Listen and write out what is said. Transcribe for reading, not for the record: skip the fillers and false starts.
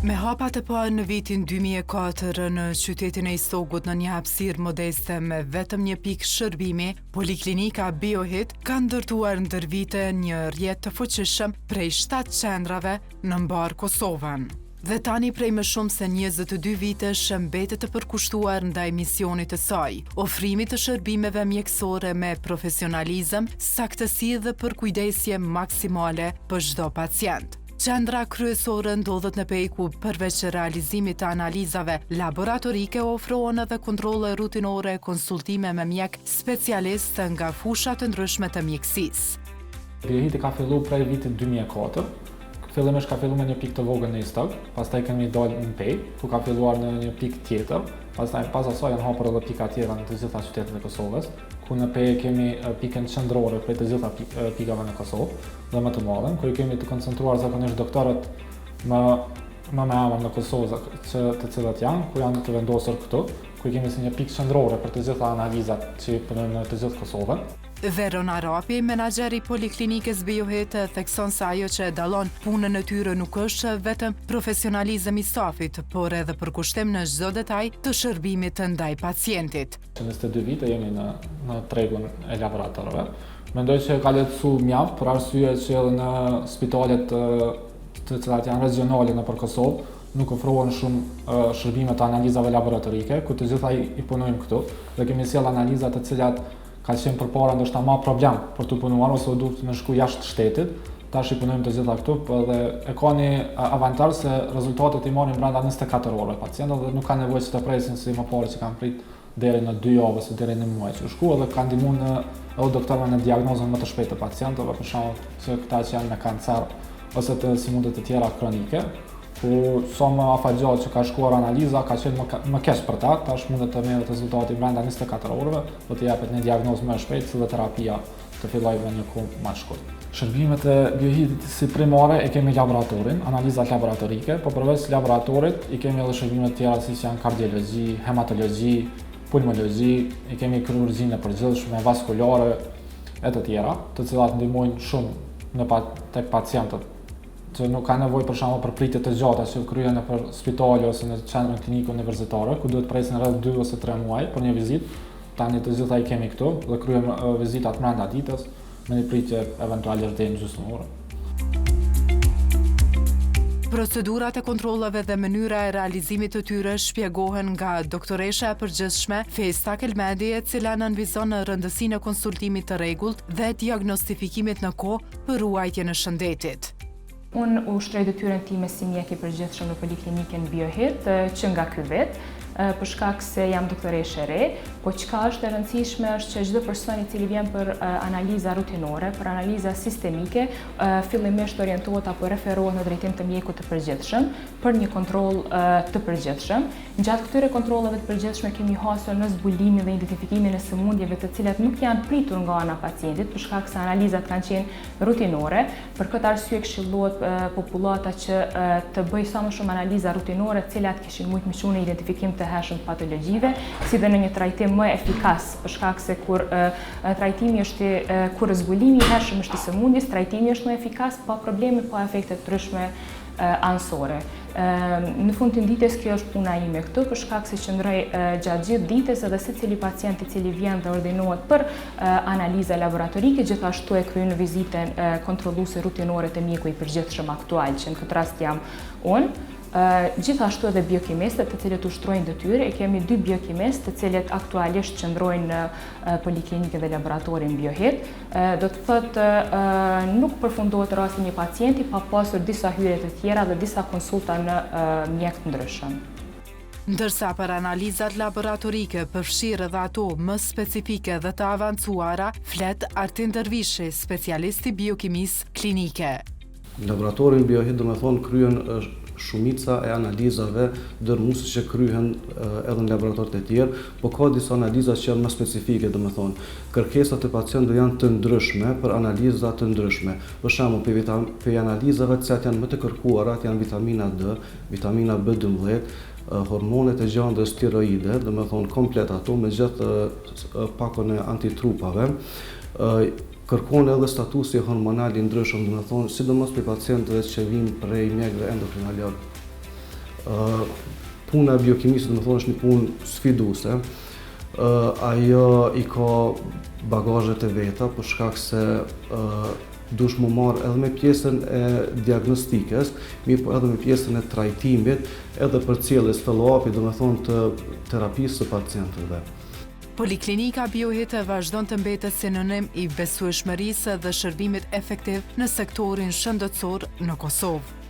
Me hapat e parë në vitin 2004 në qytetin e Istogut në një hapësirë modeste me vetëm një pikë shërbimi, Poliklinika Biohit ka ndërtuar ndër vite një rrjet të fuqishëm prej 7 qendrave në mbarë Kosovën. Dhe tani prej më shumë se 22 vitesh mbetet e përkushtuar ndaj misionit të saj, ofrimit të shërbimeve mjekësore me profesionalizëm, saktësi dhe përkujdesje maksimale për çdo pacient. Qendra kryesore ndodhet në Pejë ku përveç realizimit të analizave laboratorike ofrohen edhe kontrolle rutinore e konsultime me mjekë specialistë nga fusha të ndryshme të mjekësisë. Biohiti ka fillu prej vitit 2004. Fillimisht ka fillu me një pikë të vogël në Istog, pastaj kemi dalë në Pejë, ku ka filluar në një pikë tjetër, pastaj pas asaj janë hapur edhe pika tjera në të gjitha qytetet e Kosovës, ku në Pejë kemi pikën qendrore prej të gjitha pikave në Kosovë dhe më të madhen, ku i kemi të koncentruar zakonisht doktorët më më me emër në Kosovë që të cilët janë, ku janë të vendosur këtu, ku i kemi si një pikë qendrore për të gjitha analizat që punojnë në të gjithë Kosovën. Veron Arapi, menaxher i Poliklinikës Biohit, thekson se ajo që e dallon punën e tyre nuk është vetëm profesionalizëm i stafit, por edhe përkushtim në çdo detaj të shërbimit ndaj pacientit. Që 22 vite jemi në në tregun e laboratorëve. Mendoj që ka lehtësu mjaft për arsye që edhe në spitalet të cilat janë regionale nëpër Kosovë, nuk ofrohen shumë shërbime të analizave laboratorike, ku të gjitha i punojmë këtu dhe kemi sjellë analiza të cilat ka qenë përpara ndoshta ma problem për t'u punuar ose u duhet me shku jashtë shtetit, tash i punojmë të gjitha këtu, po edhe e ka një avantazh se rezultatet i marrin brenda 24 orëve pacientët dhe nuk ka nevojë që të presin si më parë që kanë prit deri në 2 javë ose deri në muaj që shku edhe ka ndihmu në edhe doktorëve në diagnozën më të shpejtë të pacientëve, për shembull që këta që janë me kancer ose të sëmundje të tjera kronike, ku sa më afatgjatë që ka shkuar analiza, ka qenë më, më keq për ta, tash mundet të merret rezultati brenda 24 orëve, do të jepet një diagnozë më e shpejtë, si dhe terapia të fillojë me një kohë më të shkurt. Shërbimet e biohitit si primare e kemi laboratorin, analizat laboratorike, po përveç laboratorit i kemi edhe shërbimet tjera siç janë kardiologji, hematologji, pulmologji, i kemi kirurgjinë e përgjithshme, vaskulare e të tjera, të cilat ndihmojnë shumë në pa, tek pacientët që nuk ka nevojë për shembull për pritje të gjata që kryhen nëpër spitale ose në qendrën klinike universitare, ku duhet presin rreth 2 ose 3 muaj për një vizitë. Tani të gjitha i kemi këtu dhe kryejmë vizitat brenda ditës me një pritje eventualisht deri në gjysmë ore. Procedurat e kontrolleve dhe mënyra e realizimit të tyre shpjegohen nga doktoresha e përgjithshme Festa Kelmendi, e cila nënvizon rëndësinë e konsultimit të rregullt dhe diagnostifikimit në kohë për ruajtjen e shëndetit. Unë ushtroj detyrën time si mjek i përgjithshëm në Poliklinikën Biohit që nga ky vit, për shkak se jam doktoreshë e re, po çka është e rëndësishme është që çdo person i cili vjen për analiza rutinore, për analiza sistemike, fillimisht orientohet apo referohet në drejtim të mjekut të përgjithshëm për një kontroll të përgjithshëm. Gjatë këtyre kontrolleve të përgjithshme kemi hasur në zbulimin dhe identifikimin e sëmundjeve të cilat nuk janë pritur nga ana e pacientit për shkak se analizat kanë qenë rutinore. Për këtë arsye këshillohet popullata që të bëjë sa më shumë analiza rutinore të cilat kishin mujt me çu në identifikim të hershëm të patologjive, si dhe në një trajtim më efikas, për shkak se kur trajtimi është kur zbulimi i hershëm është i sëmundjes, trajtimi është më efikas, pa probleme, pa efekte të ndryshme anësore. Në fund të ditës kjo është puna ime këtu, për shkak se qëndroj gjatë gjithë ditës edhe secili pacient i cili vjen dhe ordinohet për analiza laboratorike, gjithashtu e kryen vizitën kontrolluese rutinore te mjeku i përgjithshëm aktual, që në këtë rast jam unë. Gjithashtu edhe biokimistët të cilët ushtrojnë detyrë, e kemi dy biokimistë të cilët aktualisht qëndrojnë në poliklinikën dhe laboratorin Biohit. Do të thotë nuk përfundohet rasti i një pacienti pa pasur disa hyrje të tjera dhe disa konsulta në mjekë të ndryshëm. Ndërsa për analizat laboratorike, përfshirë edhe ato më specifike dhe të avancuara, flet Artin Dervishi, specialist i biokimisë klinike. Në laboratorin Biohit domethonë kryhen shumica e analizave dërmuese që kryhen edhe në laboratorët e tjerë, po ka disa analiza që janë më specifike, domethonë kërkesat e pacientëve janë të ndryshme për analiza të ndryshme. Për shembull, prej prej analizave të cilat janë më të kërkuarat janë vitamina D, vitamina B12, hormonet e gjëndrës tiroide, domethonë komplet ato me gjithë pakon e antitrupave, Kërkohen edhe statusi hormonal i ndryshëm, domethonë, sidomos prej pacientëve që vijnë prej mjekëve endokrinologë. Puna e biokimisë, domethonë, është një punë sfiduese. Ajo i ka bagazhet e veta, për shkak se duhesh m'u marrë edhe me pjesën e diagnostikës, mirëpo edhe me pjesën e trajtimit, edhe përcjelljes follow-upit, domethonë të terapisë së pacientëve. Poliklinika Biohit vazhdon të mbetet sinonim i besueshmërisë dhe shërbimit efektiv në sektorin shëndetësor në Kosovë.